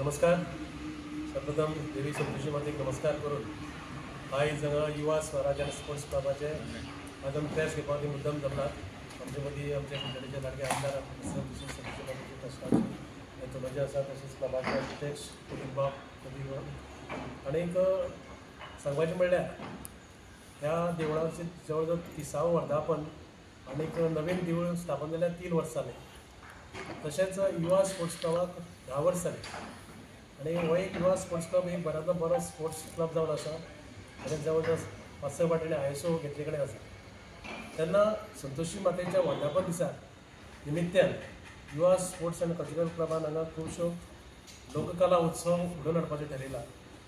नमस्कार. सर्वप्रथम देवी संतोषी मातेक नमस्कार करून आयज हांगा युवा स्वराज आनी स्पोर्ट्स क्लबाचे आज आमी प्रेस घेवपा खातीर मुद्दम जमलात. आमचे मदीं आमचे कुडचडेचे लाडके आमदार संतोषी मातेचे ट्रस्टाचे तोलोजे आसा, तशेंच क्लबाचे अध्यक्ष प्रदीप बाब. आनीक सांगपाचें म्हणल्यार ह्या देवळाचे जवळ जवळ 30वो वर्धापन आनीक नवीन देवूळ स्थापन जाल्यार 3 वर्सां जालीं. तशेंच युवा स्पोर्ट्स क्लबाक 10 वर्सां जालीं आनी हो एक युवा स्पोर्ट्स क्लब एक बऱ्यांतलो बरो स्पोर्ट्स क्लब जावन आसा आनी जवळ जवळ 5-6 फावटी ISO घेतले कडेन आसा. तेन्ना संतोषी मातेच्या वर्धापन दिसा निमित्यान युवा स्पोर्ट्स आनी कल्चरल क्लबान हांगा खुबश्यो लोककला उत्सव घडोवन हाडपाचें ठरयलां.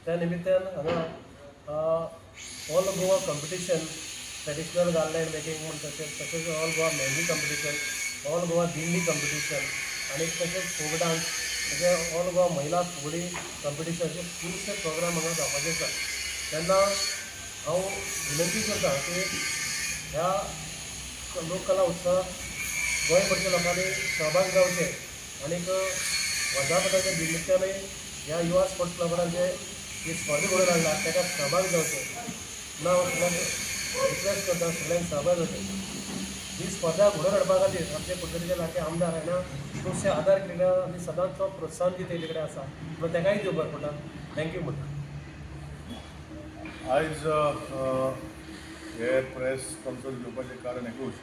त्या निमित्यान हांगा all Goa competition traditional garland making म्हूण, तशेंच all Goa mehndi competition, all Goa dindi competition आनी तशेंच फोक डान्स, तशें ऑल गोवा महिला फुगडी कॉम्पिटिशन अशे खुबशे प्रोग्राम हांगा जावपाचे आसा. तेन्ना हांव विनंती करता की ह्या लोककला उत्सवाक गोंयभरच्या लोकांनी सहभाग जावचे आनीक वर्धापनाच्या निमित्तानूय ह्या युवा स्पोर्ट्स क्लबान जे ही स्पर्धा घडोवन हाडला ताका सहभाग जावचे म्हणून हांव सगळ्यांक रिक्वेस्ट करता, सगळ्यांक सहभाग जावचे. ही स्पर्धा घडोवन हाडपा खातीर आमचे कुडचडेचे लाडके आमदार हांगा खुबशे आदार केल्ले आनी सदांच तो प्रोत्साहन दितले कडेन आसा म्हणून ताकाय देव बरें पडटा. Thank you म्हणटा. आयज हे प्रेस कॉन्फरन्स घेवपाचें कारण एकूच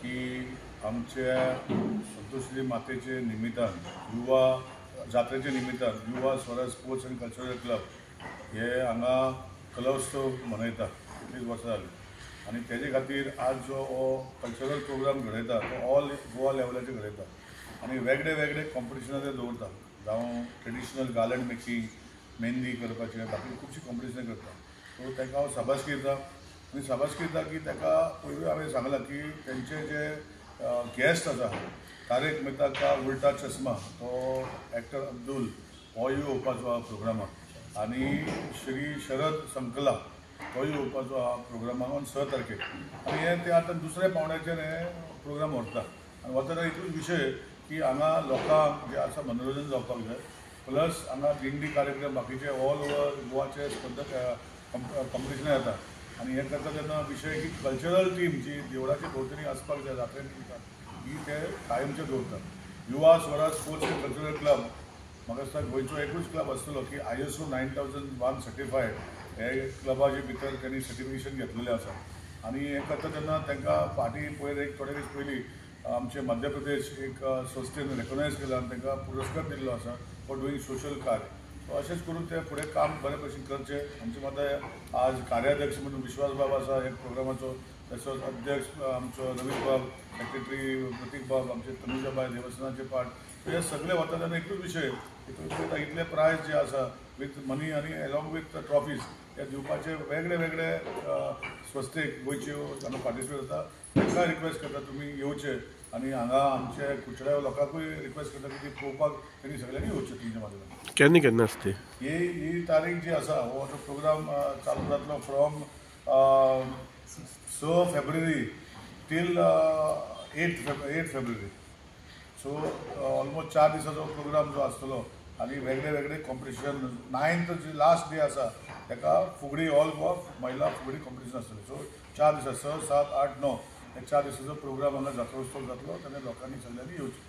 की आमच्या संतोषी मातेचे निमित्तान युवा जात्रेच्या निमित्तान Yuva Swaraj sports and cultural club हे हांगा कलोत्सव मनयता कितलींच वर्सां जालीं आनी तेजे खातीर आज जो हो कल्चरल प्रोग्राम घडयता तो ऑल गोवा लेवलाचेर घडयता आनी वेगळे वेगळे कॉम्पिटिशनां ते दवरता, जावं ट्रेडिशनल गार्लंड मेकिंग, मेहंदी करपाचें, बाकी खुबशीं कॉम्पिटिशनां करता. सो ताका हांव शाबासकी दिता आनी शाबासकी दिता की ताका पयलीं हांवें सांगलां की तेंचे जे गेस्ट आसा तारेक मेहता का उल्टा चश्मा तो एक्टर अब्दुल हो येवपाचो आहा प्रोग्रामाक आनी श्री शरद संकला तो येवपाचो आहा प्रोग्रामाक ऑन 6 तारखेक आनी हे ते आतां दुसऱ्या पावंड्याचेर हे प्रोग्राम व्हरता आनी वतना एकूच विशय की हांगा लोकांक जे आसा मनोरंजन जावपाक जाय, प्लस हांगा दिंडी कार्यक्रम बाकीचे ऑल ओवर गोवाचे स्पर्धा कॉम्पिटिशनां जाता आनी हें करता तेन्ना विशय की कल्चरल टीम जी देवळाच्या भोंवतणी आसपाक जाय जात्रे निमित्तान ही ते कायमचे दवरतात. Yuva Swaraj sports and cultural club म्हाका दिसता गोंयचो एकूच क्लब आसतलो की ISO 9001 certified हे क्लबाचे भितर तेणी सर्टिफिकेशन घेतलेलें आसा आनी हें करता तेन्ना तांकां फाटीं पयर एक थोडे दीस पयलीं आमचे मध्य प्रदेश एक संस्थेन रेकॉग्नायज केला आनी तांकां पुरस्कार दिल्लो आसा फॉर डुईंग सोशल कार्य. सो अशेंच करून ते फुडें काम बरे भशेन करचें. आमचे मदें आज कार्याध्यक्ष म्हणून विश्वास बाब आसा ह्या प्रोग्रामाचो, तसोच अध्यक्ष आमचो रवीश बाब, सेक्रेटरी प्रतीक बाब, आमचे तनुजाबाय देवस्थानाचे पार्ट. सो हे सगळे वता तेन्ना एकूच विशय की तुमी पळयता इतले प्रायज जे आसा विथ मनी आनी एलॉंग विथ ट्रॉफीज हे दिवपाचे वेगळे वेगळे संस्थेक गोंयच्यो हांगा पार्टिसिपेट जाता तांकां रिक्वेस्ट करता तुमी येवचे आनी हांगा आमचे कुडचड्या लोकांकूय रिक्वेस्ट करता की ती पळोवपाक तेणी सगळ्यांनी येवचें तुमच्या माध्यमांतल्यान. केन्ना केन्ना आसता ही तारीख जी आसा हो जो प्रोग्राम चालू जातलो from 6 February till 8 February. So almost 4 दिसाचो प्रोग्राम जो आसतलो आनी वेगळे वेगळे कॉम्पिटिशन 9th जी लास्ट डे आसा ताका फुगडी ऑल गोवा महिला फुगडी कॉम्पिटिशन आसतलें. सो 4 दिसां 6, 7, 8, 9 हे 4 दिसाचो प्रोग्राम हांगा जात्रोत्सव जातलो तेन्ना लोकांनी सगळ्यांनी येवचें.